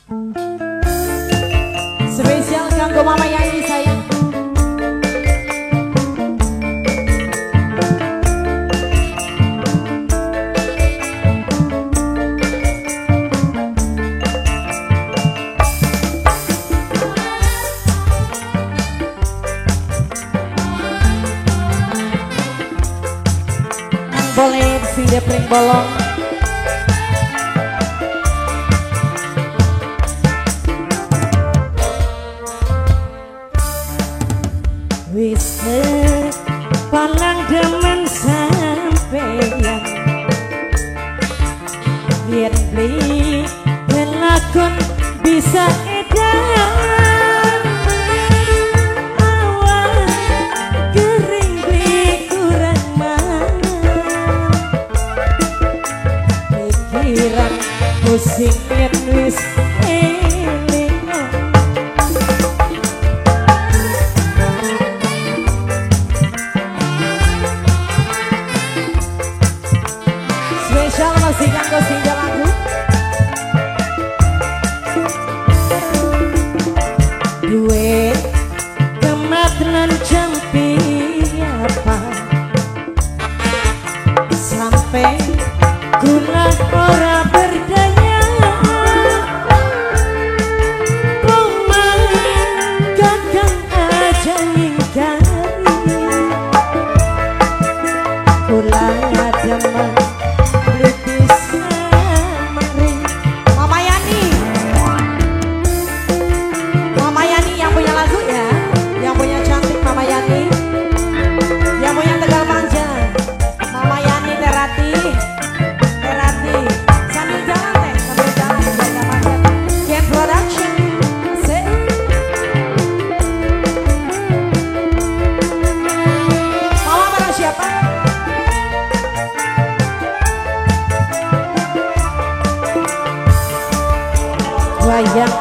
Spesial kanggo Mama Yani sayang. Boleh sing depring bolong. Wis palang demen sampeyan yen beli lakon bisa edan awal kering beli kurang mangan pikiran pusing yen wis elingan. Spesial masih kanggo singgah lagu. Duwe kemat lan jampi apa sampai kula ora berdaya omah kakang aja ngingkari kula demen. Mama Yani, Mama Yani yang punya lagu ya, yang punya cantik Mama Yani, yang punya Tegal Panjang, Mama Yani Terati, Terati, sambil jalan teh, sambil jalan biar nggak macet. Ken Production, asik. Mama bareng siapa? Wayang